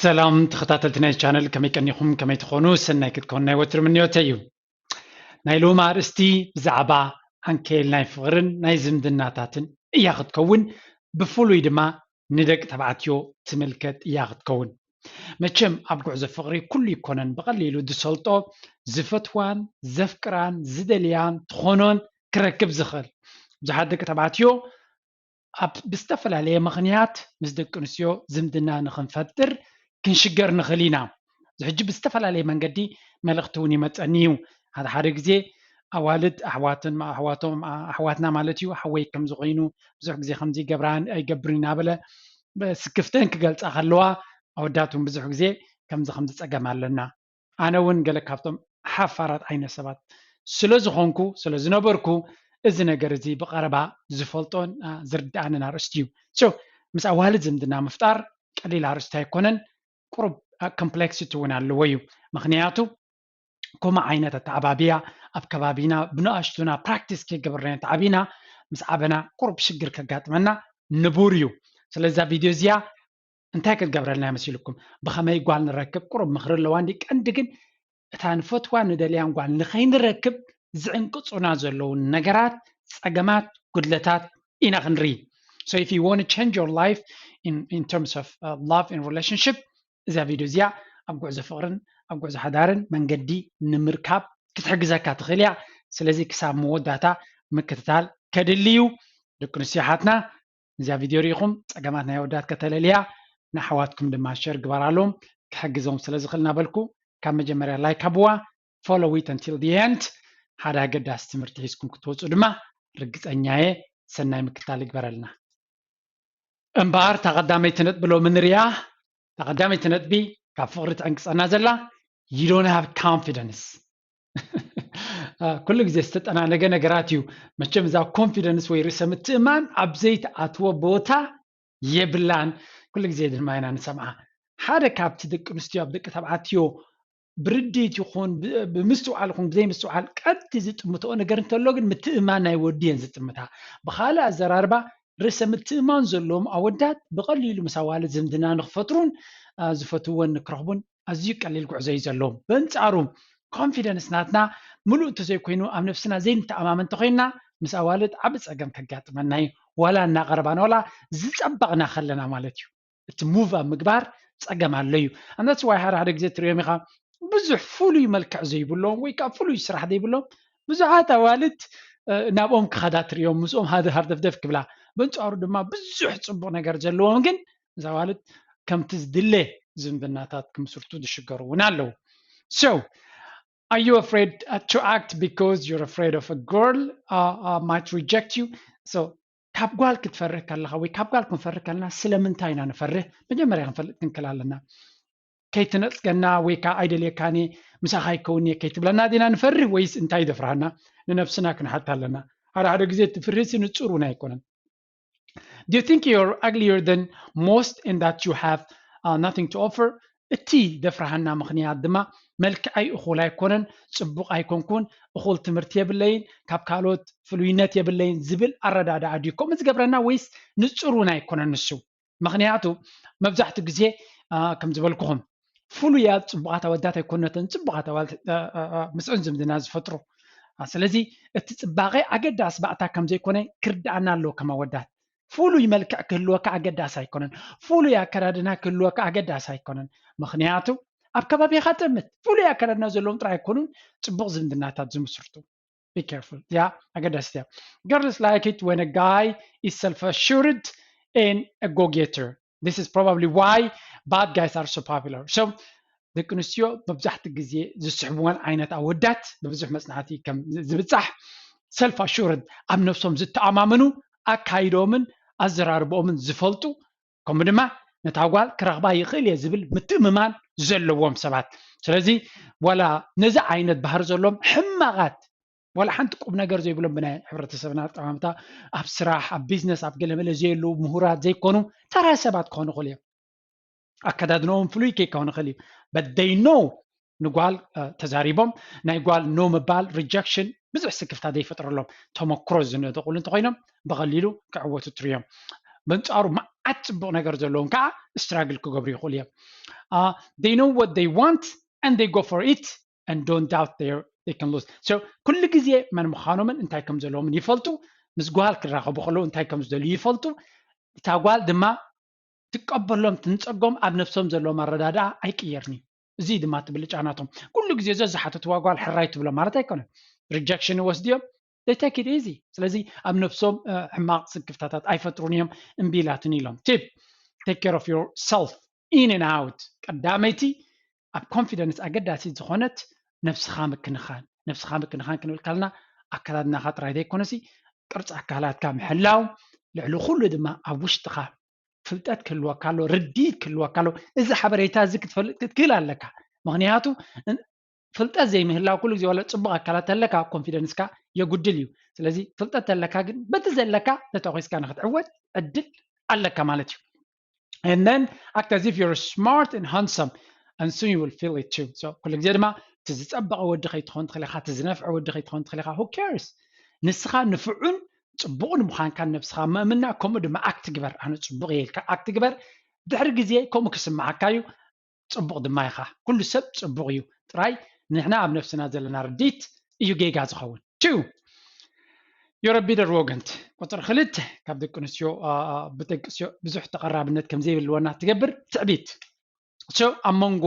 ሰላም ተኸታተልቲ ናይ ቻነል፣ ከመይ ቀኒኹም? ከመይ ትኾኑ? ሰናይ ክትኮኑ ናይ ወትሩ ምንዮተይ እዩ። ናይ ሎሚ ኣርእስቲ ብዛዕባ ዓንኬል ናይ ፍቕርን ናይ ዝምድናታትን እያ ክትከውን። ብፍሉይ ድማ ንደቂ ተባዕትዮ ትምልከት እያ ክትከውን። መቸም ኣብ ጉዕዞ ፍቕሪ ኩሉ ይኮነን ብቐሊሉ ዝሰልጦ፣ ዝፈትዋን ዘፍቅራን ዝደልያን ትኾኖን ክረክብ ዝኽእል። ብዙሓት ደቂ ተባዕትዮ ኣብ ብዝተፈላለየ ምኽንያት ምስ ደቂ ኣንስትዮ ዝምድና ንኽንፈጥር ክንሽገር ንኽእል ኢና። እዚ ሕጂ ብዝተፈላለየ መንገዲ መልእኽቲ እውን ይመፀኒ እዩ። ሓደ ሓደ ግዜ ኣዋልድ ኣሕዋትን ኣሕዋቶም ኣሕዋትና ማለት እዩ፣ ሓወይ ከምዚ ኮይኑ ብዙሕ ግዜ ከምዚ ይገብራን ኣይገብርን እናበለ ስክፍተን ክገልፃ ከለዋ፣ ኣወዳት እውን ብዙሕ ግዜ ከምዚ ከምዚ ፀገም ኣለና። ኣነ እውን ገለ ካብቶም ሓፋራት ዓይነት ሰባት ስለ ዝኾንኩ ስለ ዝነበርኩ፣ እዚ ነገር እዚ ብቐረባ ዝፈልጦን ዝርድኣንን ኣርእስቲ እዩ። So ምስ ኣዋልድ ዝምድና ምፍጣር ቀሊል ኣርእስቲ ኣይኮነን። ቁሩብ ኮምፕሌክሲቲ እውን ኣለዎ እዩ። ምኽንያቱ ከምኡ ዓይነት ኣተዓባብያ ኣብ ከባቢና ብንኣሽቱና ፕራክቲስ ከይገበርናዮ ተዓቢና ምስ ዓበና ቁሩብ ሽግር ከጋጥመና ንቡር እዩ። ስለዚ እዛ ቪድዮ እዚኣ እንታይ ክትገብረልና መሲልኩም? ብኸመይ ጓል ንረክብ ቁሩብ ምኽሪ ኣለዋ። እንዲ ቀንዲ ግን እታ ንፈትዋ ንደልያን ጓል ንኸይንረክብ ዝዕንቅፁና ዘለዉ ነገራት፣ ፀገማት፣ ጉድለታት ኢና ክንርኢ። So if you want to change your life in, in terms of uh, love and relationship, እዛ ቪድዮ እዚኣ ኣብ ጉዕዞ ፍቕርን ኣብ ጉዕዞ ሓዳርን መንገዲ ንምርካብ ክትሕግዘካ ትኽእል እያ። ስለዚ ክሳብ መወዳእታ ምክትታል ከድሊ እዩ። ደቂ ኣንስትዮ ኣሓትና እዚኣ ቪድዮ ርኢኹም ፀገማት ናይ ኣወዳት ከተለልያ ንኣሕዋትኩም ድማ ሸር ግበራሎም። ክሕግዞም ስለ ዝኽእል እናበልኩ ካብ መጀመርያ ላይክ ሃብዋ፣ follow it until the end። ሓደ ኣገዳሲ ትምህርቲ ሒዝኩም ክትወፁ ድማ ርግፀኛ እየ። ሰናይ ምክትታል ይግበረልና። እምበኣር እታ ቀዳመይቲ ነጥቢ ሎሚ ንሪኣ። እታ ቀዳመይቲ ነጥቢ ካብ ፍቕሪ ትዕንቅፀና ዘላ you don't have confidence። ኩሉ ግዜ ዝተጠናነገ ነገራት እዩ። መቸም እዛ ኮንፊደንስ ወይ ርእሰ ምትእማን ኣብ ዘይትኣትዎ ቦታ የብላን። ኩሉ ግዜ ድማ ኢና ንሰምዓ። ሓደ ካብቲ ደቂ ኣንስትዮ ኣብ ደቂ ተባዕትዮ ብርድኢት ይኹን ብምስትውዓል ይኹን ብዘይምስትውዓል ቀጥቲ ዝጥምትኦ ነገር እንተሎ ግን ምትእማን ናይ ወዲ እየን ዝጥምታ። ብኻልእ ኣዘራርባ ርእሰ ምትእማን ዘለዎም ኣወዳት ብቐሊሉ ምስ ኣዋልድ ዝምድና ንክፈጥሩን ዝፈትወን ንክረኽቡን ኣዝዩ ቀሊል ጉዕዞ እዩ ዘለዎም። በንጻሩ ኮንፊደንስ ናትና ምሉእ እንተዘይኮይኑ ኣብ ነብስና ዘይንተኣማመን እንተኮይንና ምስ ኣዋልድ ዓቢ ጸገም ከጋጥመና እዩ። ዋላ እናቐረባና ዋላ ዝጸበቕና ከለና ማለት እዩ። እቲ ሙቭ ኣብ ምግባር ጸገም ኣሎ እዩ። ኣነስ ዋይ ሓደ ሓደ ግዜ ትሪኦም ኢኻ ብዙሕ ፍሉይ መልክዕ ዘይብሎም ወይ ከዓ ፍሉይ ስራሕ ዘይብሎም ብዙሓት ኣዋልድ ናብኦም ክኸዳ ትሪኦም፣ ምስኦም ሃርደፍደፍ ክብላ። በንጻሩ ድማ ብዙሕ ጽቡቕ ነገር ዘለዎም ግን ምስ ኣዋልድ ከምቲ ዝድለ ዝምድናታት ክምስርቱ ዝሽገሩ እውን ኣለዉ። So are you afraid uh, to act because you're afraid of a girl uh, uh, might reject you? So ካብ ጓል ክትፈርህ ከለኻ ወይ ካብ ጓል ክንፈርህ ከለና ስለምንታይ ኢና ንፈርህ? መጀመርያ ክንፈልጥ ክንክል ኣለና። ከይትነፅገና ወይ ከዓ ኣይደልየካን ምሳኻ ይከውን እየ ከይትብለና ዲና ንፈርህ ወይስ እንታይ ይደፍራና? ንነብስና ክንሓት ኣለና። ሓደ ሓደ ግዜ እቲ ፍርህሲ ንፁር እውን ኣይኮነን። Do you think you're uglier than most and that you have uh, nothing to offer? እቲ ደፍራሃና ምኽንያት ድማ መልክዐይ እኹል ኣይኮነን፣ ፅቡቕ ኣይኮንኩን፣ እኹል ትምህርቲ የብለይን፣ ካብ ካልኦት ፍሉይነት የብለይን ዝብል ኣረዳድኣ ድዩ ከምኡ ዝገብረና? ወይስ ንፁር እውን ኣይኮነን ንሱ? ምኽንያቱ መብዛሕትኡ ግዜ ከም ዝበልኩኹም ፍሉያት ፅቡቓት ኣወዳት ኣይኮነተን ፅቡቓት ኣዋልድ ምስዕን ዝምድና ዝፈጥሩ። ስለዚ እቲ ፅባቐ ኣገዳሲ ባእታ ከም ዘይኮነ ክርድኣና ኣለዎ። ከም ኣወዳት ፍሉይ መልክዕ ክህልወካ ኣገዳሲ ኣይኮነን። ፍሉይ ኣከዳድና ክህልወካ ኣገዳሲ ኣይኮነን። ምኽንያቱ ኣብ ከባቢኻ ጥምት ፍሉይ ኣከዳድና ዘለዎም ጥራይ ኣይኮኑን ፅቡቕ ዝምድናታት ዝምስርቱ። Be careful. Yeah, ኣገዳሲት እያ። Girls like it when a guy is self-assured and a go-getter. This is probably why bad guys are so popular. So ደቂ ኣንስትዮ መብዛሕትኡ ግዜ ዝስሕብወን ዓይነት ኣወዳት ብብዙሕ መፅናዕቲ ከም ዝብፃሕ ሰልፍ ኣሹርድ ኣብ ነብሶም ዝተኣማመኑ ኣካይዶምን ኣዘራርቦኦምን ዝፈልጡ ከምኡ ድማ ነታ ጓል ክረኽባ ይኽእል እየ ዝብል ምትእምማን ዘለዎም ሰባት። ስለዚ ዋላ ነዚ ዓይነት ባህሪ ዘለዎም ሕማቓት ዋላ ሓንቲ ቁም ነገር ዘይብሎም ብናይ ሕብረተሰብና ኣጠማምታ ኣብ ስራሕ ኣብ ቢዝነስ ኣብ ገለመለ ዘየለዉ ምሁራት ዘይኮኑ ተራ ሰባት ክኾኑ ይኽእሉ እዮም። ኣከዳድንኦም ፍሉይ ከይከውን ይኽእል እዩ። But they know ንጓል ተዛሪቦም ናይ ጓል no ምባል ሪጀክሽን ብዙሕ ስክፍታ ዘይፈጥረሎም ተመክሮ ዝነደቑሉ እንተኮይኖም ብቐሊሉ ክዕወቱ ትርዮም። በንጻሩ መዓት ጽቡቕ ነገር ዘለዎም ከዓ struggle ክገብሩ ይኽእሉ እዮም። They know what they want and they go for it and don't doubt they can lose. So ኩሉ ግዜ መን ምዃኖምን እንታይ ከም ዘለዎምን ይፈልጡ። ምስ ጓል ክራኸቡ ከለዉ እንታይ ከም ዝደልዩ ይፈልጡ። እታ ጓል ድማ ትቀበሎም ትንጸጎም ኣብ ነብሶም ዘለዎም ኣረዳድኣ ኣይቅየርን እዩ። እዚ ድማ እቲ ብልጫ ናቶም። ኩሉ ግዜ ዘዝሓተትዋ ጓል ሕራይ ትብሎ ማለት ኣይኮነን። Rejection ይወስድዮም they take it easy። ስለዚ ኣብ ነብሶም ሕማቕ ስክፍታታት ኣይፈጥሩን እዮም። እምቢ ኢላትን ኢሎም። Tip, take care of yourself in and out። ቀዳመይቲ ኣብ confidence ኣገዳሲ ዝኾነት ነብስኻ ምክንኻን። ነብስኻ ምክንኻን ክንብል ከለና ኣከዳድናኻ ጥራይ ዘይኮነሲ ቅርፂ ኣካላትካ ምሕላው፣ ልዕሊ ኩሉ ድማ ኣብ ውሽጥኻ ፍልጠት ክህልወካ ኣሎ፣ ርድኢት ክህልወካ ኣሎ። እዚ ሓበሬታ እዚ ክትፈልጥ ክትክእል ኣለካ። ምክንያቱ ፍልጠት ዘይምህላው ኩሉ ግዜ ዋላ ፅቡቕ ኣካላት ተለካ ኮንፊደንስካ የጉድል እዩ። ስለዚ ፍልጠት ተለካ ግን በቲ ዘለካ ተተኮስካ ንክትዕወት ዕድል ኣለካ ማለት እዩ። And then act as if you're smart and handsome and soon you will feel it too. So ኩሉ ግዜ ድማ እቲ ዝፀበቐ ወዲ ከይትኾን ትኽእል ኢኻ፣ እቲ ዝነፍዐ ወዲ ከይትኾን ትኽእል ኢኻ። Who cares? ንስኻ ንፍዑን ፅቡቕን ምዃንካ ነብስኻ መእምና፣ ከምኡ ድማ ኣክት ግበር። ኣነ ፅቡቕ እየ ኢልካ ኣክት ግበር። ድሕሪ ግዜ ከምኡ ክስምዓካ እዩ። ፅቡቕ ድማ ኢኻ። ኩሉ ሰብ ፅቡቕ እዩ። ጥራይ ንሕና ኣብ ነብስና ዘለና ርዲት እዩ ጌጋ ዝኸውን። Two, you're a better arrogant. ቁፅሪ ክልተ ካብ ደቂ ኣንስትዮ ብደቂ ኣንስትዮ ብዙሕ ተቐራብነት ከም ዘይብልወና ትገብር ትዕቢት። So ኣብ መንጎ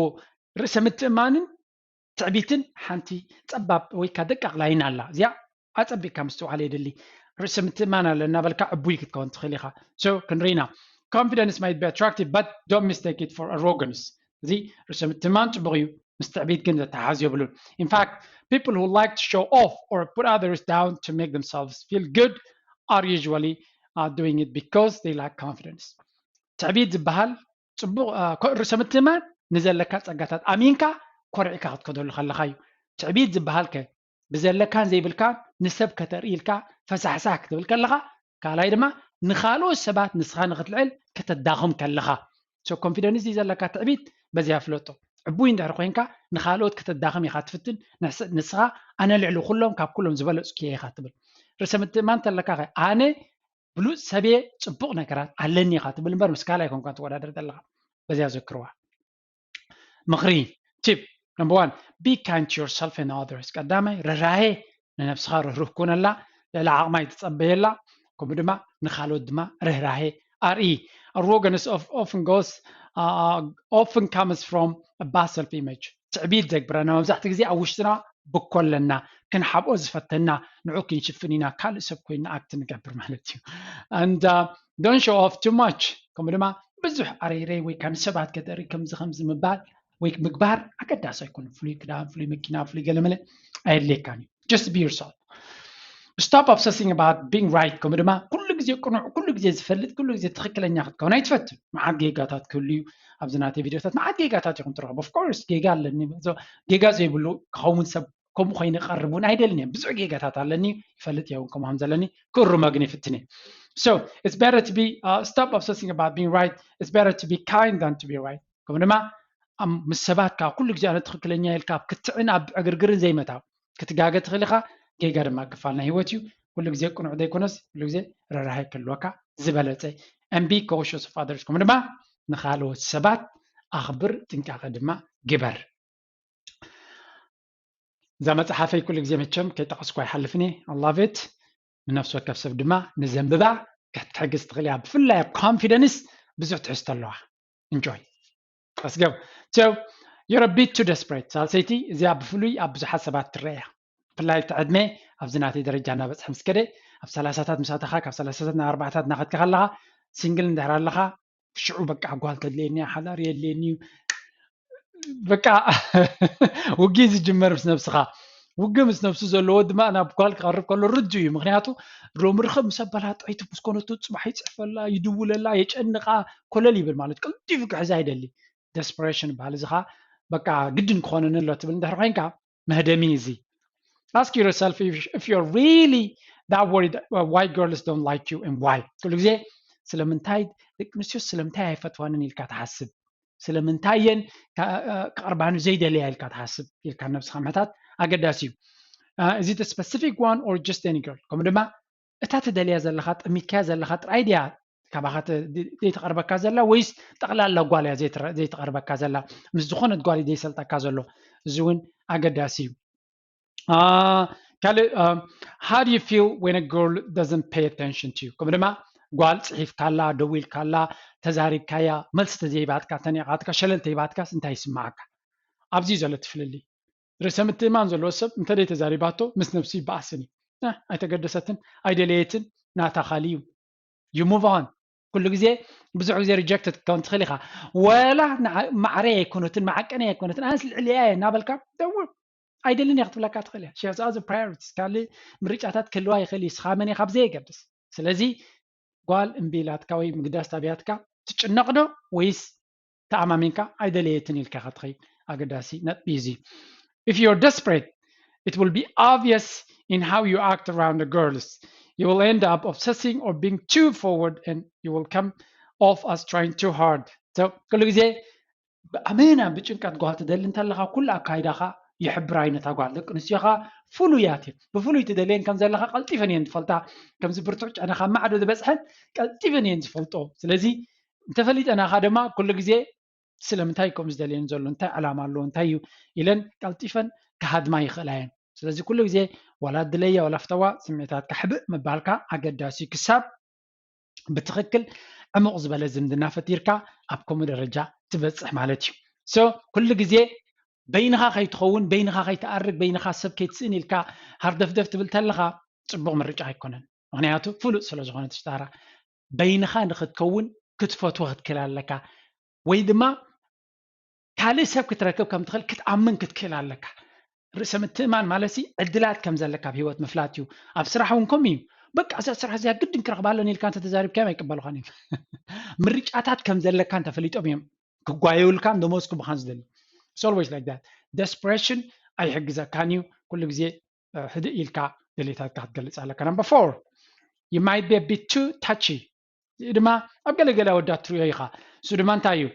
ርእሰ ምትእማንን ትዕቢትን ሓንቲ ፀባብ ወይ ከዓ ደቃቕ ላይን ኣላ። እዚኣ ኣፀቢቕካ ምስትውዓል የድሊ። ርእሰ ምትእማን ኣለ እናበልካ ዕቡይ ክትከውን ትኽእል ኢኻ። So ክንርኢና። Confidence might be attractive but don't mistake it for arrogance። እዚ ርእሰ ምትእማን ፅቡቕ እዩ፣ ምስ ትዕቢት ግን ዘተሓዝ የብሉን። In fact, people who like to show off or put others down to make themselves feel good are usually uh, doing it because they lack confidence. ትዕቢት ዝበሃል ፅቡቕ ርእሰ ምትእማን ንዘለካ ፀጋታት ኣሚንካ ኮርዕካ ክትከደሉ ከለካ እዩ። ትዕቢት ዝበሃል ከ ብዘለካን ዘይብልካን ንሰብ ከተርኢ ኢልካ ፈሳሕሳሕ ክትብል ከለካ፣ ካልኣይ ድማ ንካልኦት ሰባት ንስኻ ንክትልዕል ከተዳኽም ከለካ። So ኮንፊደንስ ዘለካ ትዕቢት በዚኣ ፍለጦ። ዕቡይ እንድሕር ኮይንካ ንካልኦት ከተዳኽም ኢኻ ትፍትን። ንስኻ ኣነ ልዕሊ ኩሎም ካብ ኩሎም ዝበለፅኩ እየ ኢኻ ትብል። ርእሰ ምትእማን ተለካ ከ ኣነ ብሉፅ ሰብየ ፅቡቕ ነገራት ኣለኒ ኢኻ ትብል እምበር ምስ ካልኣይ ኮንካ ትወዳደር ዘለካ። በዚኣ ዘክርዋ። ምኽሪ ቲፕ number one, be kind to yourself and others። ቀዳማይ ርህራሄ ንነብስኻ ርህሩህ ኩነላ። ልዕሊ ዓቕማ ይትፀበየላ። ከምኡ ድማ ንካልኦት ድማ ርህራሄ ኣርኢ። Arrogance of often goes uh, often comes from a bad self image። ትዕቢት ዘግብረና መብዛሕትኡ ግዜ ኣብ ውሽጥና ብኮ ኣለና፣ ክንሓብኦ ዝፈተና ንዑ ክንሽፍን ኢና፣ ካልእ ሰብ ኮይና ኣክት ንገብር ማለት እዩ። And uh, don't show off too much። ከምኡ ድማ ብዙሕ ኣረይረይ ወይ ከዓ ንሰባት ከተርኢ ከምዚ ከምዚ ምባል ወይ ምግባር ኣገዳሲ ኣይኮነን። ፍሉይ ክዳን፣ ፍሉይ መኪና፣ ፍሉይ ገለመለ ኣየድልየካን እዩ። Just be yourself. Stop obsessing about being right። ከምኡ ድማ ኩሉ ግዜ ቅኑዕ፣ ኩሉ ግዜ ዝፈልጥ፣ ኩሉ ግዜ ትኽክለኛ ክትከውን ኣይትፈትን። መዓት ጌጋታት ክህሉ እዩ። ኣብዚ ናተይ ቪድዮታት መዓት ጌጋታት ኢኹም ትረኽቡ። Of course ጌጋ ኣለኒ። ጌጋ ዘይብሉ ክኸውን ሰብ ከምኡ ኮይኑ ይቐርብ እውን ኣይደልን እየ። ብዙሕ ጌጋታት ኣለኒ፣ ይፈልጥ እየ እውን ከምኡ ከም ዘለኒ ክእርሞ ግን ይፍትን እየ። So it's better to be uh, stop obsessing about being right. It's better to be kind than to be right. ከምኡ ድማ ምስ ሰባት ካብ ኩሉ ግዜ ኣነ ትኽክለኛ ኢልካ ኣብ ክትዕን ኣብ ዕግርግርን ዘይመታው። ክትጋገ ትኽእል ኢኻ፣ ጌጋ ድማ ክፋል ናይ ህይወት እዩ። ኩሉ ግዜ ቅኑዕ ዘይኮነስ ኩሉ ግዜ ርህራሄ ክህልወካ ዝበለፀ። And be cautious of others። ከምኡ ድማ ንካልኦት ሰባት ኣኽብር፣ ጥንቃቐ ድማ ግበር። እዛ መፅሓፈይ ኩሉ ግዜ መቸም ከይጠቐስኩ ኣይሓልፍን እየ። I love it። ንነፍሲ ወከፍ ሰብ ድማ ንዘንብባ ክትሕግዝ ትኽእል እያ። ብፍላይ ኣብ ኮንፊደንስ ብዙሕ ትሕዝቶ ኣለዋ። Enjoy። Let's go። So you're a bit too desperate። ሳልሰይቲ እዚኣ ብፍሉይ ኣብ ብዙሓት ሰባት ትረአ እያ። ብፍላይ እቲ ዕድመ ኣብዚ ናተይ ደረጃ እናበፅሐ ምስ ከደ፣ ኣብ ሰላሳታት ምስ ኣተኻ፣ ካብ ሰላሳታት ናብ ኣርባዕታት እናኸድካ ከለኻ፣ ሲንግል እንድሕር ኣለኻ ሽዑ በቃ ጓል ተድልየኒ እያ፣ ሓዳር የድልየኒ እዩ። በቃ ውግእ ዝጅመር ምስ ነብስኻ። ውግእ ምስ ነብሱ ዘለዎ ድማ ናብ ጓል ክቐርብ ከሎ ርዱ እዩ። ምክንያቱ ሎሚ ርኸብ ምስ ኣበላጠይቱ ምስ ኮነቱ ፅባሕ ይፅሕፈላ፣ ይድውለላ፣ የጨንቓ፣ ኮለል ይብል ማለት ቀልጢፉ ክሕዛ ይደሊ። ደስፐሬሽን ይበሃል። እዚ ኸዓ በቃ ግድን ክኾነኒ ኣሎ ትብል እንድሕር ኮይንካ መህደሚ እዚ። Ask yourself if, if you're really that worried uh, why girls don't like you and why። ኩሉ ግዜ ስለምንታይ ደቂ ኣንስትዮ ስለምንታይ ኣይፈትዋንን ኢልካ ትሓስብ? ስለምንታይ እየን ክቐርባኒ ዘይደልያ ኢልካ ትሓስብ ኢልካ ነብስኻ ምሕታት ኣገዳሲ እዩ። Is it a specific one or just any girl? ከምኡ ድማ እታ ትደልያ ዘለኻ ጠሚትካያ ዘለኻ ጥራይ ድያ ካባኻ ዘይትቐርበካ ዘላ ወይስ ጠቕላላ ጓል እያ ዘይትቐርበካ ዘላ? ምስ ዝኾነት ጓል ዘይሰልጠካ ዘሎ? እዚ እውን ኣገዳሲ እዩ። ካልእ፣ how do you feel when a girl doesn't pay attention to you? ከም ድማ ጓል ጽሒፍካላ፣ ደዊልካላ፣ ተዛሪብካያ፣ መልሲ ተዘይባትካ፣ ተኒቓትካ፣ ሸለል ተይባትካስ እንታይ ይስማዓካ? ኣብዚ ዘሎ ትፍልልይ። ርእሰ ምትእማን ዘለዎ ሰብ እንተ ተዛሪባቶ ምስ ነብሱ ይበኣስን እዩ። ኣይተገደሰትን፣ ኣይደለየትን፣ ናታ ካሊ እዩ። You move on። ኩሉ ግዜ ብዙሕ ግዜ rejected ክትከውን ትኽእል ኢኻ። ወላ ማዕረይ ኣይኮነትን፣ ማዕቀነይ ኣይኮነትን፣ ኣነስ ልዕሊያ እየ እናበልካ ደውል። ኣይደልን እየ ክትብለካ ትኽእል እያ። She has other priorities። ካልእ ምርጫታት ክህልዋ ይኽእል እዩ፣ ስኻ መን ኢኻ ብዘየገድስ። ስለዚ ጓል እምቢ ኢላትካ ወይ ምግዳስ ታብያትካ ትጭነቕ ዶ ወይስ ተኣማሚንካ ኣይደለየትን ኢልካ ኢኻ ትኸይድ? ኣገዳሲ ነጥቢ እዩ እዚ። If you're desperate, it will be obvious in how you act around the girls. You will end up obsessing or being too forward and you will come off as trying too hard. So ኩሉ ግዜ ኣመና ብጭንቀት ጓል ትደሊ እንተለኻ ኩሉ ኣካይዳኻ ይሕብር። ኣይነታ ጓል ደቂ ኣንስትዮ ኸዓ ፍሉያት እየን። ብፍሉይ ትደልየን ከም ዘለኻ ቀልጢፈን እየን ዝፈልጣ። ከምዚ ብርቱዕ ጨነኻ ማዕዶ ዝበፅሐን ቀልጢፈን እየን ዝፈልጦ። ስለዚ እንተፈሊጠናኻ ድማ ኩሉ ግዜ ስለምንታይ ከምኡ ዝደልየን ዘሎ፣ እንታይ ዕላማ ኣለዎ፣ እንታይ እዩ ኢለን ቀልጢፈን ክሃድማ ይኽእላ እየን። ስለዚ ኩሉ ግዜ ዋላ ድለያ ዋላ ፍተዋ ስምዒታትካ ሕብእ ምባልካ ኣገዳሲ እዩ። ክሳብ ብትኽክል ዕሙቕ ዝበለ ዝምድና ፈጢርካ ኣብ ከምኡ ደረጃ ትበፅሕ ማለት እዩ። So ኩሉ ግዜ በይንኻ ከይትኸውን፣ በይንኻ ከይትኣርግ፣ በይንኻ ሰብ ከይትስእን ኢልካ ሃርደፍደፍ ትብል ተለኻ ፅቡቕ ምርጫ ኣይኮነን። ምኽንያቱ ፍሉጥ ስለ ዝኾነ ትሽጣራ በይንኻ ንኽትከውን ክትፈትዎ ክትክእል ኣለካ። ወይ ድማ ካልእ ሰብ ክትረክብ ከም ትኽእል ክትኣምን ክትክእል ኣለካ። ርእሰ ምትእማን ማለት ሲ ዕድላት ከም ዘለካ ኣብ ህይወት ምፍላጥ እዩ። ኣብ ስራሕ እውን ከምኡ እዩ። በቃ እዛ ስራሕ እዚኣ ግድን ክረኽባ ኣለኒ ኢልካ እንተተዛሪብካዮም ኣይቅበሉኻን እዮም። ምርጫታት ከም ዘለካ እንተፈሊጦም እዮም ክጓየዩልካን ደሞዝ ክቡኻን ዝደሊ። It's always like that። Desperation ኣይሕግዘካን እዩ። ኩሉ ግዜ ህድእ ኢልካ ድሌታትካ ክትገልፅ ኣለካ። Number four, you might be a bit too touchy። እዚ ድማ ኣብ ገለገለ ኣወዳት ትሪኦ ኢኻ። እሱ ድማ እንታይ እዩ?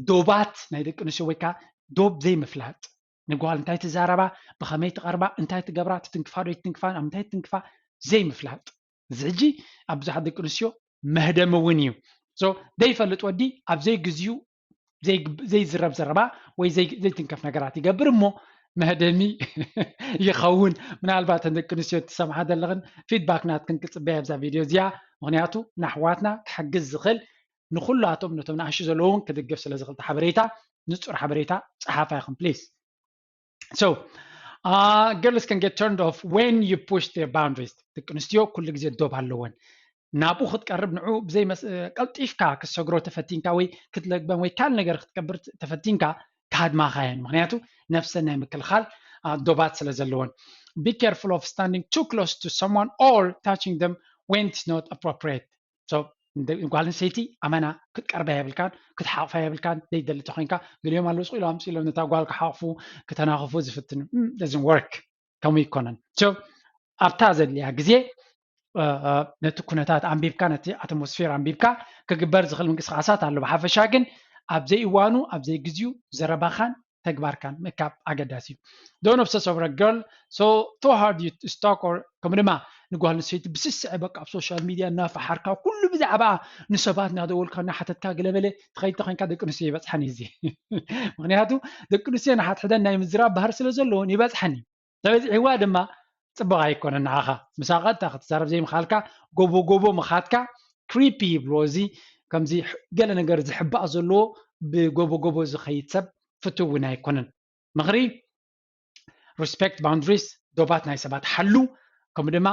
ዶባት ናይ ደቂ ኣንስትዮ ወይ ከዓ ዶብ ዘይምፍላጥ። ንጓል እንታይ ትዛረባ፣ ብኸመይ ትቐርባ፣ እንታይ ትገብራ፣ ትትንክፋ ዶ ይትንክፋ፣ ኣብ ምንታይ ትትንክፋ ዘይምፍላጥ። እዚ ሕጂ ኣብ ብዙሓት ደቂ ኣንስትዮ መህደሚ እውን እዩ። So ዘይፈልጥ ወዲ ኣብ ዘይግዚኡ ዘይዝረብ ዘረባ ወይ ዘይትንከፍ ነገራት ይገብር እሞ መህደሚ ይኸውን። ምናልባት ደቂ ኣንስትዮ ትሰምዓ ዘለኽን ፊድባክ ናትክን ክፅበያ ኣብዛ ቪድዮ እዚኣ። ምኽንያቱ ንኣሕዋትና ክሕግዝ ዝኽእል ንኩላቶም ነቶም ንኣሽቱ ዘለዎም ክድግፍ ስለ ዝኽእል ሓበሬታ፣ ንፁር ሓበሬታ ፀሓፋ ይኹን please። So girls can get turned off when you push their boundaries። ደቂ ኣንስትዮ ኩሉ ግዜ ዶብ ኣለወን። ናብኡ ክትቀርብ ንዑ ብዘይ ቀልጢፍካ ክትሰግሮ ተፈቲንካ ወይ ክትለግበን ወይ ካልእ ነገር ክትገብር ተፈቲንካ ክሃድማኻ እየን። ምኽንያቱ ነብሰን ናይ ምክልኻል ዶባት ስለ ዘለወን። Be careful of standing too close to someone or touching them when it's not appropriate። So ጓል ኣንስተይቲ ኣመና ክትቀርባ የብልካን ክትሓቕፋ የብልካን። ዘይደሊ ተኮይንካ ገሊኦም ኣለዉ ስቕ ኢሎም ኣምፅእ ኢሎም ነታ ጓል ክሓቕፉ ክተናኽፉ ዝፍትኑ። Doesn't work። ከምኡ ይኮነን። So ኣብታ ዘድልያ ግዜ ነቲ ኩነታት ኣንቢብካ ነቲ ኣትሞስፌር ኣንቢብካ ክግበር ዝኽእል ምንቅስቃሳት ኣሎ። ብሓፈሻ ግን ኣብ ዘይእዋኑ ኣብ ዘይግዚኡ ዘረባኻን ተግባርካን ምእካብ ኣገዳሲ እዩ። Don't obsess over a girl so too hard you stalk or ከምኡ ድማ ንጓል ኣንስተይቲ ብስስዐ በቃ ኣብ ሶሻል ሚድያ እናፈሓርካ ኩሉ ብዛዕባ ንሰባት እናደወልካ እናሓተትካ ገለመለ ትኸይድ ተኮይንካ ደቂ ኣንስትዮ ይበፅሐን እዩ እዚ። ምክንያቱ ደቂ ኣንስትዮ ንሓድሕደን ናይ ምዝራብ ባህሪ ስለ ዘለዎን ይበፅሐን እዩ። ተበዚሕዋ ድማ ፅቡቅ ኣይኮነን ንዓኻ። ምሳኻ ቀጥታ ክትዛረብ ዘይምኻልካ ጎቦ ጎቦ ምኻድካ ክሪፒ ይብልዎ። እዚ ከምዚ ገለ ነገር ዝሕባእ ዘለዎ ብጎቦ ጎቦ ዝኸይድ ሰብ ፍቱው እውን ኣይኮነን። ምኽሪ ሪስፔክት ባውንድሪስ ዶባት ናይ ሰባት ሓሉ። ከምኡ ድማ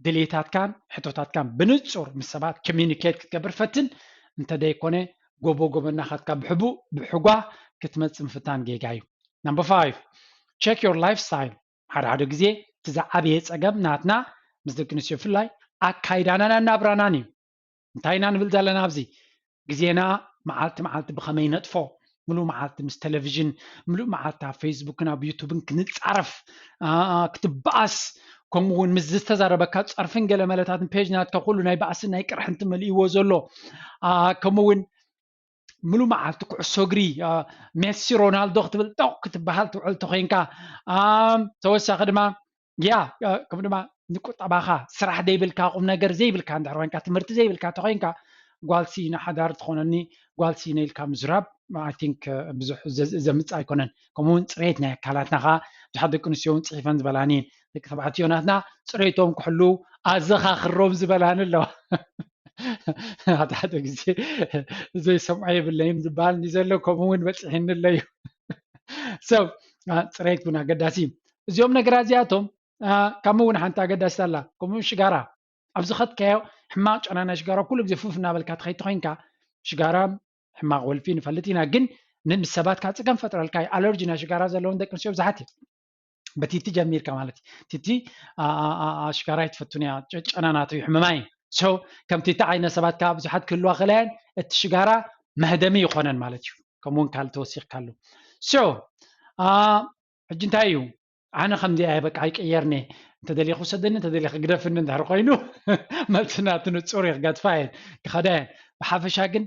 ድሌታትካን ሕቶታትካን ብንፁር ምስ ሰባት ኮሚኒኬት ክትገብር ፈትን። እንተደይኮነ ጎቦ ጎቦ እናኻድካ ብሕቡእ ብሕጓ ክትመፅእ ምፍታን ጌጋ እዩ። Number five, check your lifestyle። ሓደ ሓደ ግዜ እቲ ዝዓበየ ፀገም ናትና ምስ ደቂ ኣንስትዮ ብፍላይ ኣካይዳናን ኣናብራናን እዩ። እንታይ ኢና ንብል ዘለና ኣብዚ ግዜና መዓልቲ መዓልቲ ብኸመይ ነጥፎ? ምሉእ መዓልቲ ምስ ቴሌቪዥን ምሉእ መዓልቲ ኣብ ፌስቡክን ኣብ ዩቱብን ክንፃረፍ ክትበኣስ፣ ከምኡ እውን ምስ ዝተዛረበካ ፀርፍን ገለ መለታትን ፔጅ ናትካ ኩሉ ናይ ባእስን ናይ ቅርሕንቲ መሊእዎ ዘሎ። ከምኡ እውን ምሉእ መዓልቲ ኩዕሶ እግሪ ሜሲ ሮናልዶ ክትብል ጦቕ ክትበሃል ትውዕል ተኮይንካ፣ ተወሳኺ ድማ ያ ከም ድማ ንቁጠባኻ ስራሕ ዘይብልካ ቁም ነገር ዘይብልካ እንድሕር ኮይንካ ትምህርቲ ዘይብልካ ተኮይንካ ጓልሲ ንሓዳር ትኾነኒ፣ ጓልሲ ነኢልካ ምዝራብ I think ብዙሕ ዘምፅእ ኣይኮነን። ከምኡ እውን ፅሬት ናይ ኣካላትና ከዓ ብዙሓት ደቂ ኣንስትዮ እውን ፅሒፈን ዝበላኒ፣ ደቂ ተባዕትዮ ናትና ፅሬቶም ክሕሉ ኣዘኻኽሮም ዝበላኒ ኣለዋ። ሓደ ሓደ ግዜ ዘይሰምዖ የብለይን ዝበሃል እንዲ ዘሎ ከምኡ እውን በፂሕኒ ኣለዩ። ሰብ ፅሬት እውን ኣገዳሲ እዩ። እዚኦም ነገራት እዚኣቶም ከምኡ እውን ሓንቲ ኣገዳሲት ኣላ። ከምኡ ሽጋራ ኣብ ዝኸድካዮ ሕማቕ ጨና ናይ ሽጋራ ኩሉ ግዜ ፉፍ እናበልካ ትኸይድ ተኮይንካ ሽጋራ ሕማቕ ወልፊ ንፈልጥ ኢና፣ ግን ምስ ሰባት ካብ ፅገም ፈጥረልካ እዩ። ኣለርጂ ናይ ሽጋራ ዘለውን ደቂ ኣንስትዮ ብዙሓት እዩ። በቲቲ ጀሚርካ ማለት እዩ። ቲቲ ሽጋራ ይትፈቱን እያ፣ ጨና ናቱ ይሕምማ እዩ። ሶ ከም ቲቲ ዓይነት ሰባት ከዓ ብዙሓት ክህልዋ ከለያን እቲ ሽጋራ መህደሚ ይኾነን ማለት እዩ። ከምኡውን ካልእ ተወሲኽካሉ። ሶ ሕጂ እንታይ እዩ? ኣነ ከምዚ እየ በቃ ኣይቀየርኒ። እንተደሊኹ ሰደኒ፣ እንተደሊኹ ግደፍኒ እንድሕር ኮይኑ መልሲ ናቱ ንፁር እዩ። ክገድፋ እየን ክኸዳ እየን። ብሓፈሻ ግን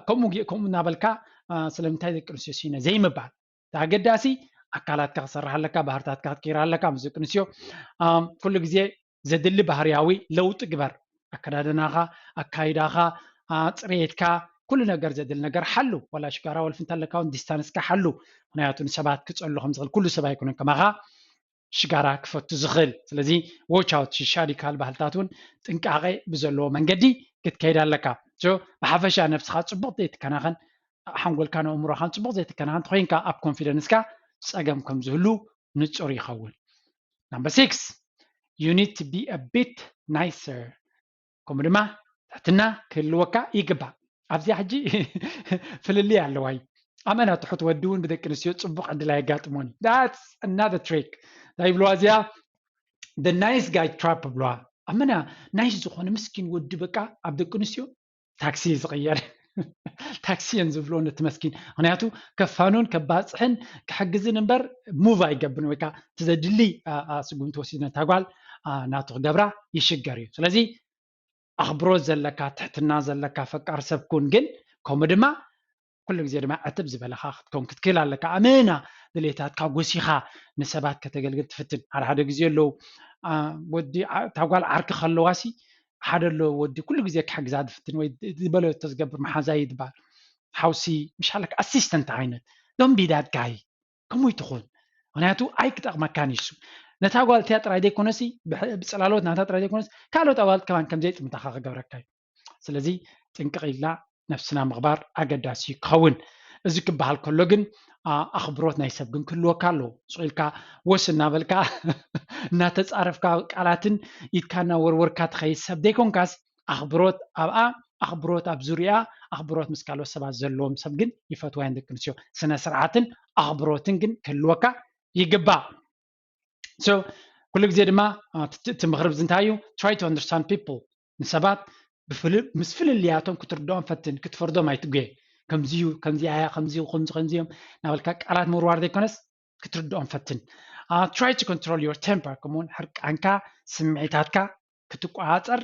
ከምኡ ከምኡ እናበልካ ስለምንታይ ደቂ ኣንስትዮ ሲነ ዘይምባል ኣገዳሲ ኣካላትካ ክሰርሕ ኣለካ፣ ባህርታትካ ክትቀይር ኣለካ። ምስ ደቂ ኣንስትዮ ኩሉ ግዜ ዘድሊ ባህርያዊ ለውጢ ግበር። ኣከዳድናኻ፣ ኣካይዳኻ፣ ፅሬትካ፣ ኩሉ ነገር ዘድሊ ነገር ሓሉ። ዋላ ሽጋራ ወልፊ እንተለካ እውን ዲስታንስካ ሓሉ። ምክንያቱ ንሰባት ክፀሉ ከም ዝኽእል ኩሉ ሰብ ኣይኮነን ከማኻ ሽጋራ ክፈቱ ዝኽእል። ስለዚ ዎች ኣውት ሻዲካል ባህልታት እውን ጥንቃቄ ብዘለዎ መንገዲ ክትከይድ ኣለካ። ብሓፈሻ ነብስኻ ፅቡቅ ዘይትከናኸን፣ ሓንጎልካን ኣእምሮኻን ፅቡቅ ዘይትከናኸን ተኮይንካ ኣብ ኮንፊደንስካ ፀገም ከም ዝህሉ ንፁር ይኸውን። ናምበር ሲክስ you need to be a bit nicer። ከምኡ ድማ ትሕትና ክህልወካ ይግባእ። ኣብዚኣ ሕጂ ፍልልይ ኣለዋ እዩ። ኣመና ትሑት ወዲ እውን ብደቂ ኣንስትዮ ፅቡቕ ዕድል ኣየጋጥሞን እዩ። That's another trick። እንታይ ይብልዋ እዚኣ? The nice guy trap ይብልዋ። ኣመና ናይስ ዝኾነ ምስኪን ወዲ በቃ ኣብ ደቂ ኣንስትዮ ታክሲ እዩ ዝቕየር። ታክሲ እየን ዝብልዎ ነቲ መስኪን። ምክንያቱ ከፋኑን ከባፅሕን ክሕግዝን እምበር ሙቭ ኣይገብርን ወይ ከዓ እቲ ዘድሊ ስጉምቲ ወሲዱ ነታ ጓል ናቱ ክገብራ ይሽገር እዩ። ስለዚ ኣኽብሮት ዘለካ፣ ትሕትና ዘለካ፣ ፈቃር ሰብ ኩን። ግን ከምኡ ድማ ኩሉ ግዜ ድማ ዕትብ ዝበለኻ ክትከውን ክትክእል ኣለካ። ኣመና ድሌታትካ ጎሲኻ ንሰባት ከተገልግል ትፍትን። ሓደ ሓደ ግዜ ኣለዉ ወዲ እታ ጓል ዓርኪ ከለዋሲ ሓደ ኣሎ ወዲ ኩሉ ግዜ ክሕግዛ ዝፍትን ወይ ዝበለቶ ዝገብር መሓዛይ ዝበሃል ሓውሲ ምሽ ኣለካ ኣሲስተንት ዓይነት don't be that guy። ከምኡ ይትኹን። ምክንያቱ ኣይክጠቕመካን እዩ እሱ። ነታ ጓል እቲኣ ጥራይ ዘይኮነሲ ብጽላሎት ናታ ጥራይ ዘይኮነስ ካልኦት ኣባላት ከማን ከምዘይጥምታኻ ክገብረካ እዩ። ስለዚ ጥንቅቕ ኢልና ነብስና ምኽባር ኣገዳሲ ክኸውን። እዚ ክበሃል ከሎ ግን ኣኽብሮት ናይ ሰብ ግን ክህልወካ ኣለዎ። ስቕ ኢልካ ወስ እናበልካ እናተፃረፍካ ቃላትን ኢድካ እናወርወርካ ትኸይድ ሰብ ዘይኮንካስ ኣኽብሮት ኣብኣ ኣኽብሮት ኣብ ዙርያ ኣኽብሮት ምስ ካልኦት ሰባት ዘለዎም ሰብ ግን ይፈትዋያን ደቂ ኣንስትዮ ስነ ስርዓትን ኣኽብሮትን ግን ክህልወካ ይግባእ። So ኩሉ ግዜ ድማ እቲ ምኽሪ ብዚ እንታይ እዩ? Try to understand people። ንሰባት ምስ ፍልልያቶም ክትርድኦም ፈትን፣ ክትፈርዶም ኣይትጉየ። ከምዚዩ ከምዚኣያ ከምዚዩ ከምዚ ከምዚዮም ናበልካ ቃላት ምውርዋር ዘይኮነስ ክትርድኦም ፈትን። Try to control your temper። ከምኡውን ሕርቃንካ ስምዒታትካ ክትቆፃፀር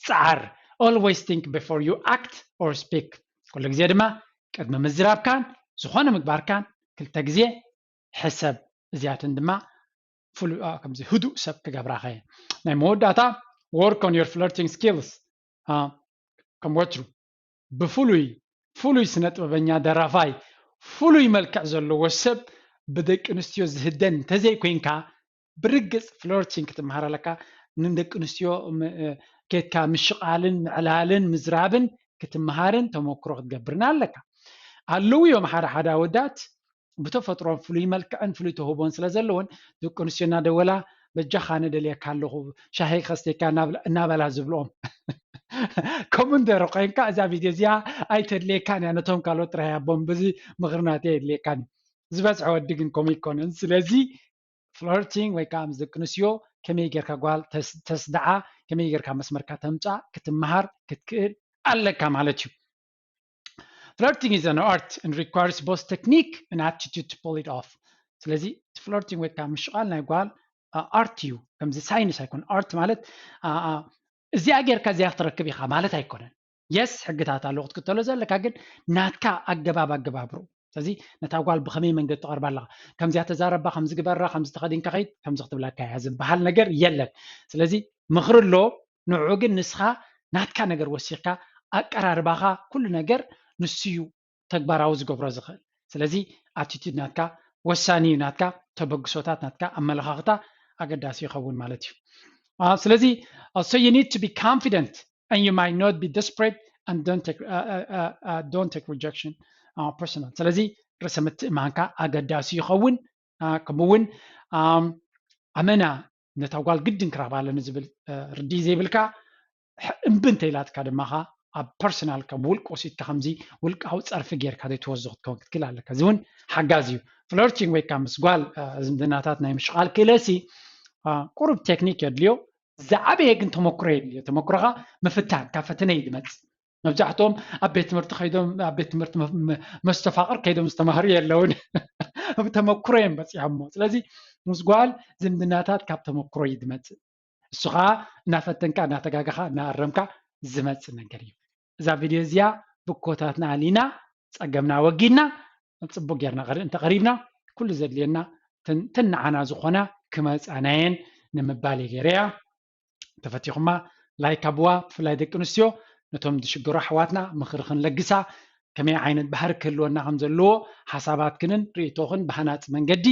ፀዓር። Always think before you act or speak። ኩሉ ግዜ ድማ ቅድሚ ምዝራብካን ዝኾነ ምግባርካን ክልተ ግዜ ሕሰብ። እዚኣተን ድማ ከምዚ ህዱእ ሰብ ክገብራኸ። ናይ መወዳእታ work on your flirting skills። ከም ወትሩ ብፍሉይ ፍሉይ ስነ ጥበበኛ ደራፋይ ፍሉይ መልክዕ ዘለዎ ሰብ ብደቂ ኣንስትዮ ዝህደን እንተዘይኮይንካ ብርግፅ ፍለርቲንግ ክትመሃር ኣለካ። ንደቂ ኣንስትዮ ኬድካ ምሽቓልን ምዕላልን ምዝራብን ክትመሃርን ተመክሮ ክትገብርን ኣለካ። ኣለዉ እዮም ሓደ ሓደ ኣወዳት ብተፈጥሮን ፍሉይ መልክዕን ፍሉይ ተውህቦን ስለ ዘለዎን ደቂ ኣንስትዮ እናደወላ በጃኻ ኣነ ደልየካ ኣለኹ ሻሂ ከስተካ እናበላ ዝብልኦም። ከምኡ እንተ ኮይንካ እዛ ቪድዮ እዚኣ ኣይተድልየካን እያ፣ ነቶም ካልኦት ጥራይ ኣቦም በዚ ምኽሪ ናተይ የድልየካን እዩ። ዝበዝሐ ወዲ ግን ከምኡ ኣይኮነን። ስለዚ ፍለርቲንግ ወይ ከዓ ምስ ደቂ ኣንስትዮ ከመይ ጌርካ ጓል ተስድዓ፣ ከመይ ጌርካ መስመርካ ተምፃእ ክትመሃር ክትክእል ኣለካ ማለት እዩ። Flirting is an art and requires both technique and attitude to pull it off። ስለዚ ፍለርቲንግ ወይ ከዓ ምሽቓል ናይ ጓል ኣርት እዩ፣ ከምዚ ሳይንስ ኣይኮነ። ኣርት ማለት እዚኣ ጌርካ እዚኣ ክትረክብ ኢኻ ማለት ኣይኮነን። የስ ሕግታት ኣለዉ ክትክተሎ ዘለካ፣ ግን ናትካ ኣገባብ ኣገባብሩ። ስለዚ ነታ ጓል ብኸመይ መንገዲ ትቐርባ ኣለኻ? ከምዚኣ ተዛረባ፣ ከምዚ ግበራ፣ ከምዚ ተኸዲንካ ኸይድ፣ ከምዚ ክትብለካ እያ ዝበሃል ነገር የለን። ስለዚ ምኽሪ ኣሎ፣ ንዑ ግን ንስኻ ናትካ ነገር ወሲኽካ ኣቀራርባኻ ኩሉ ነገር ንሱ እዩ ተግባራዊ ዝገብሮ ዝኽእል። ስለዚ attitude ናትካ ወሳኒ እዩ። ናትካ ተበግሶታት፣ ናትካ ኣመለኻኽታ ኣገዳሲ ይኸውን ማለት እዩ። ስለዚ so you need to be confident and you might not be desperate and don't take, uh, uh, uh, uh, don't take rejection personal። ስለዚ ርእሰ ምትእማንካ ኣገዳሲ ይኸውን። ከምኡውን ኣመና ነታ ጓል ግድን ክረኽባ ኣለኒ ዝብል ርድኢ ዘይብልካ እምቢ እንተኢላትካ ድማ ኣብ personal ከም ውልቅ ወሲድካ ከምዚ ውልቃዊ ፀርፊ ጌርካ ዘይትወስዶ ክትከውን ክትክእል ኣለካ። እዚ እውን ሓጋዚ እዩ። Flirting ወይ ከዓ ምስ ጓል ዝምድናታት ናይ ምሽቃል ክእለሲ ቁሩብ ቴክኒክ የድልዮ። ዝዓበየ ግን ተመክሮ የድልዮ። ተመክሮኻ ምፍታን ካብ ፈተነ እዩ ዝመፅእ። መብዛሕትኦም ኣብ ቤት ትምህርቲ ከይዶም ኣብ ቤት ትምህርቲ መስተፋቅር ከይዶም ዝተማህሩ የለውን። ብተመክሮ እዮም በፂሖሞ። ስለዚ ምስ ጓል ዝምድናታት ካብ ተመክሮ እዩ ዝመፅእ። እሱ ከዓ እናፈተንካ እናተጋገኻ እናኣረምካ ዝመፅእ ነገር እዩ። እዛ ቪድዮ እዚኣ ብኮታትና ኣሊና ፀገምና ወጊድና ፅቡቅ ጌርና እንተቀሪብና ኩሉ ዘድልየና ትንዓና ዝኾና ክመፃናየን ንምባል እየ ገይረያ። ተፈቲኹማ ላይክ ኣብዋ። ብፍላይ ደቂ ኣንስትዮ ነቶም ዝሽገሩ ኣሕዋትና ምኽሪ ክንለግሳ ከመይ ዓይነት ባህሪ ክህልወና ከም ዘለዎ ሓሳባትክንን ርእይቶኽን ብሃናፂ መንገዲ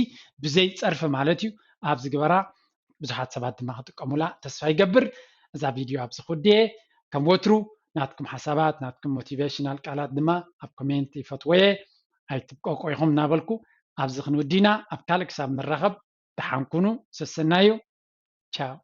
ብዘይ ፀርፊ ማለት እዩ ኣብ ዝግበራ ብዙሓት ሰባት ድማ ክጥቀሙላ ተስፋ ይገብር። እዛ ቪድዮ ኣብዚ ክውድየ። ከም ወትሩ ናትኩም ሓሳባት ናትኩም ሞቲቬሽናል ቃላት ድማ ኣብ ኮሜንት ይፈትወየ ኣይትብቀቆ ኢኹም እናበልኩ ኣብዚ ክንውዲና ኣብ ካልእ ክሳብ ንራኸብ ደሓን ኩኑ። ሰሰናዩ። ቻው።